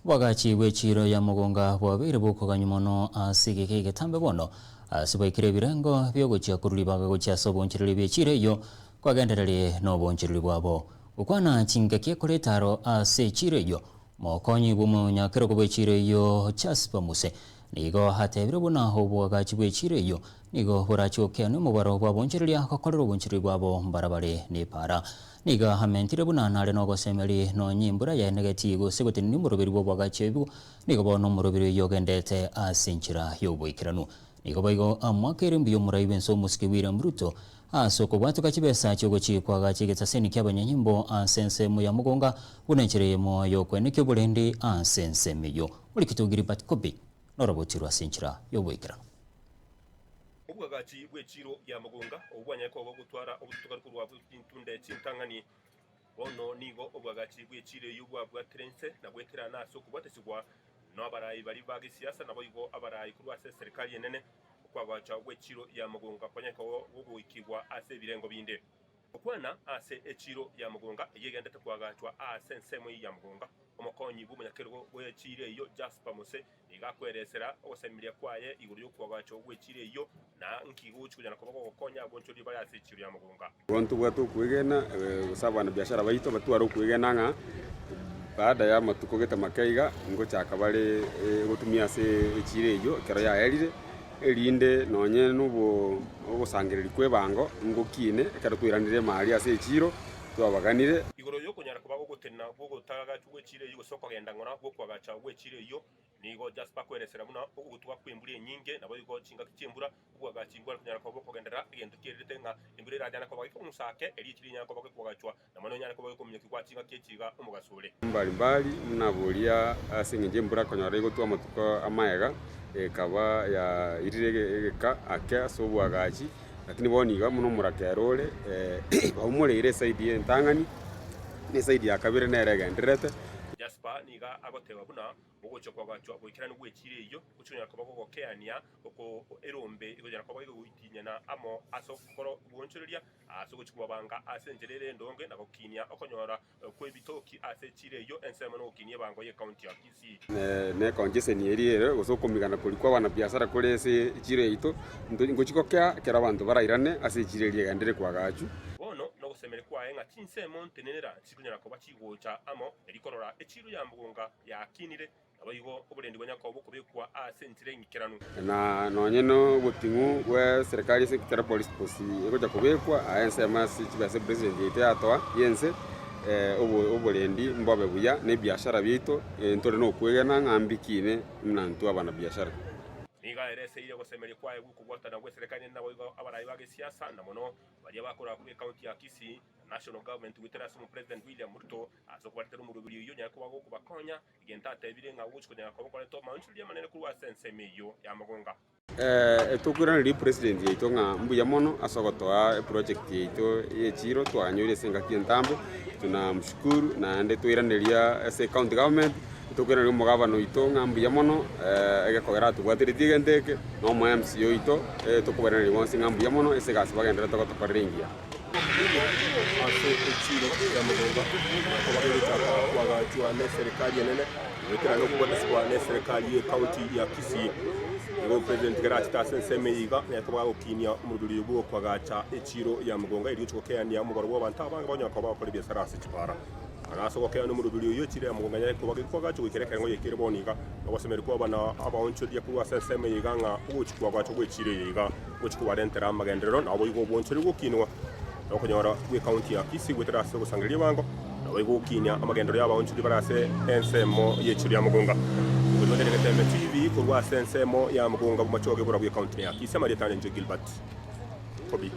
Obwagachi bw'echiiro ya mogonga bwabeire bokoganywa mono ase egeka egetambe bono, ase baikire ebirengo bi'ogochia korwa ribaga gochia ase obonchereri bw'echiiro eyio, kwagendererie nobonchereri bwabo. Gokwana chingaki ekore etaro ase echiiro eyio, Mokonyi bw'omonyakerogo bw'echiiro eyio Jasper Muse nigo atebire buna obwagachi bw'echiiro eyio nigo borache gokeanwa omobaro bw'abonchereria gokorera obonchereri bwabo mbarabare nepaara. Nigo amentire buna nare nogosemeria nonye embura yaenegeti gose gotenenia omoroberi bw'obwagachi obwo nigo bono omoroberi oyio ogendete ase enchera y'oboikeranu. Nigo boigo amoakeire mbuya omorai bw'ense omosike William Ruto Ase okobwatoka chibesa chi'ogochia koagacha egetaseni ki'abanyanyimbo ase ensemo ya mogonga, buna enchera eyemo y'okwenekia oborendi ase ensemo eyio. Morikito Gilbert Kobi norobotirwe ase enchera y'oboikeranu. Obwagachi bw'echiiro ya mogonga obwo bwanyare koba gotwara obotutukanu korwa bwe chintunde chintang'ani. Bono nigo obwagachi bw'echiiro eyio bwabwatire inse na goeterana ase okobwatesigwa nabarai baria ba gesiasa naboigo abarai korwa ase eserikari enene. Okwagacha gw'echiiro ya mogonga kwanyare kogoikigwa ase ebirengo binde. Gokwana ase echiiro ya mogonga eyio egenderete koagachwa aase ensemo eyio ya mogonga, omokonyi bw'omonyakerogo bw'echiiro eyio Jasper Mose nigo akweresera ogosemeria kwaye igoro y'okoagachwa gw'echiiro eyio na nki gochi konyara koba gogokonya abonchoreria bare ase echiiro ya mogonga. Igo ntobwate okwegena, gose abanabiashara baito batware okwegena ng'a baada ya amatuko gete make iga, ngochaka bare gotumia ase echiro eyio ekero yaerire, erinde nonye na obo ogosangereria kwa ebango ngokine ekero twairanire emari ase echiro twabaganire. Igoro y'okonyara koba gogotenena gw'ogotagachwa gw'echiro eyio gose okogenda ng'ora gw'okoagacha gw'echiro eyio, nigo Jasper akweresera buna ogogutwa kw'embura enyinge, naboigo chingaki chi'embura Obwagachi mbware konyara koba bokogenderera, egento kiererete ng'a embura eranyare koba gekong'usa ake, erio echiro enyare koba gekwagachwa, na mono enyare koba gekominyokigwa chingaki echi iga omogaso ore. Mbari mbari buna boria ase engencho y'embura konyora egotwa amatuko amaega, ekaba yairire egeka ake ase obwagachi, lakini bono iga buna omorakera ore, baumoreire eside entang'ani, na eside ya kabere nere egendererete. Jasper nigo agoteba buna ogocha kwagachwa goikeranu gw'echiro eyio gochia konyara koba gogokeania oko erombe ekonyara koba egoitinyana amo ase ogokora obwoonchoreria, ase ogochia kobabanga ase enchera ere endonge na gokinia okonyora kw'ebitoki ase echiro eyio ensemo na ogokinia ebango y'ecounty ya Kisii. Ne econgestion eria ere gose okomigana koria kwa abanabiasara kore ase echiro yaito, ngochia gokea ekero abanto barairane ase echiro eria egenderere koagachwa. Bono nogosemeria kwaye ng'a chinsemo ntenenera nchikonyara koba chigocha amo, erio korora echiro ya mogonga yakinire Naboigo oborendi bwa Yakobo bokobekwa ase enchera eng'ikeranu. Na nonye noboting'u bwe serikali ase ekero police post egocha kobekwa aa ensemo ase chibesa epresident yaito yatoa y'ense oborendi mbobe buya na ebiashara biaito ntore nokwegena ng'a mbikine buna intwe abanabiashara. Nigo aereseire ogosemeria kwaye gw'okobwatana gw'eserekari nende naboigo abarai ba gesiasa na mono baria bakorwa korwa ekaunti ya Kisii na National Government goetera ase omopresident William Ruto ase okobaretera omoroberi oyio onyare koba gokobakonya Egento atebire ng'a ogochia konyara koba koreta omoanchoreri amanene korwa ase ensemo eyio ya mogonga. Tokoiraneria epresident yaito ng'a mbuya mono ase ogotoa eproject yaito ye echiro twanyoire ase engaki entambe, tunamshukuru naende twairaneria ase ecounty government, tokoiraneria omogabana oito ng'a mbuya mono egekogera atobwateretie egento eke, na omo MCA oito, tokobairaneria bonsi ng'a mbuya mono ase egasi bagendererete gotokorera engiya. Ase echiro ya mogonga koba kegochaka koagachwa neserikari enene goetera nokobwatesigwa neserikari y'ecounty ya Kisii. Nigo omopresident ekero achete ase ensemo eye iga nere koba agokinia omoroberi oyo bw'okoagacha echiro ya mogonga erio gochia gokeania omobaro bw'abanto abange banyare koba bagokora ebiasara ase chipara. Ase ogokeania omoroberi oyio echiro ya mogonga nyare koba gekoagachwa goikera ekerengo yaikire bono iga. Ogosemeria kwaba na abaonchoria korwa ase ensemo eye iga ng'a ogochia koagachwa gw'echiro eye iga gochia kobarentera amagenderero, naboigo obonchori gokinwa na okonyora gw'ecounty ya Kisii goetera ase ogosangereria ebango, naboigo gokinia amagenderero y'abaonchori bare ase ensemo y'echiro ya Mogonga. Okoigotera Getembe TV korwa ase ensemo ya Mogonga Bomachoge borabwo ecounty ya Kisii, amarieta ane inche Gilbert Kobi.